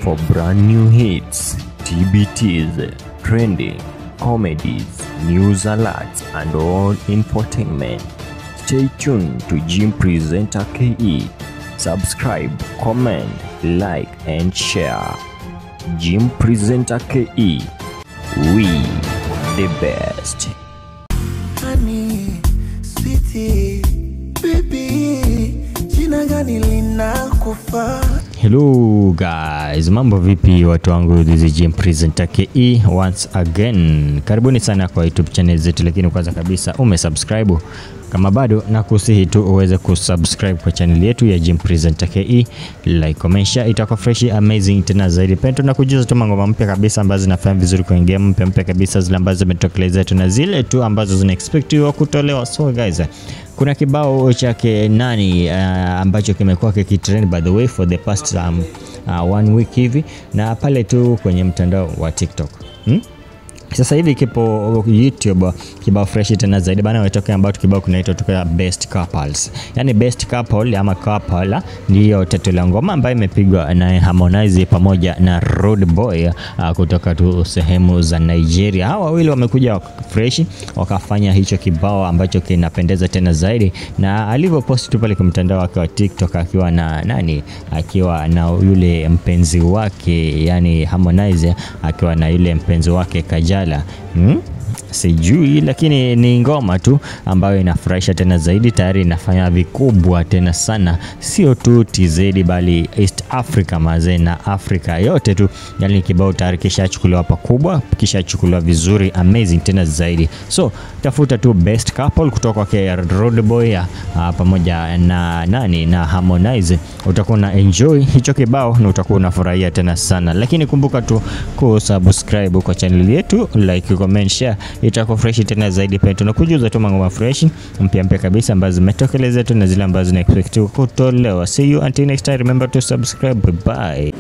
For brand new hits, TBTs, trending, comedies, news alerts, and all infotainment. Stay tuned to Jim Presenter KE. Subscribe, comment, like, and share. Jim Presenter KE. We the best. Honey, sweetie, baby, jina gani linakufaa? Hello guys, mambo vipi watu wangu, this is Jim Presenter KE once again. Karibuni sana kwa YouTube channel zetu, lakini kwanza kabisa umesubscribe. Kama bado nakusihi tu uweze kusubscribe kwa channel yetu ya Jim Presenter KE, like, comment, share, itakuwa fresh amazing tena zaidi. Pia tunakujuza tu ngoma mpya kabisa ambazo zinafanya vizuri kwenye game mpya mpya kabisa, zile ambazo zimetokelezea tu na zile tu ambazo zina expectiwa kutolewa. So guys, kuna kibao chake nani ambacho kimekuwa kikitrend by the way for the past 1 week hivi, na pale tu kwenye mtandao wa TikTok. Sasa hivi kipo YouTube, kibao fresh tena zaidi bana, wetoke ambao kibao kinaitwa tuka Best Couples. Yani Best Couple ama Couple ndio title ya ngoma ambayo imepigwa na Harmonize pamoja na Rude Boy kutoka tu sehemu za Nigeria. Hawa wawili wamekuja fresh wakafanya hicho kibao ambacho kinapendeza tena zaidi, na alivyopost tu pale kwa mtandao wake wa TikTok akiwa na nani, akiwa na yule mpenzi wake, yani Harmonize akiwa na yule mpenzi wake Kajala. Sijui, lakini ni ngoma tu ambayo inafurahisha tena zaidi, tayari inafanya vikubwa tena sana, sio tu TZ bali East Africa maze na Afrika yote tu. Yani kibao tayari kishachukuliwa pakubwa, kishachukuliwa vizuri, amazing tena zaidi. So tafuta tu Best Couple kutoka kwa Rude Boy pamoja na nani na Harmonize, utakuwa na enjoy hicho kibao na utakuwa unafurahia tena sana. Lakini kumbuka tu kusubscribe kwa channel yetu, like, comment, share, itakuwa fresh tena zaidi. Pia tunakujuza tu ngoma fresh mpya mpya kabisa ambazo zimetokelezea tu na zile ambazo zina expect kutolewa. See you until next time, remember to subscribe. Bye.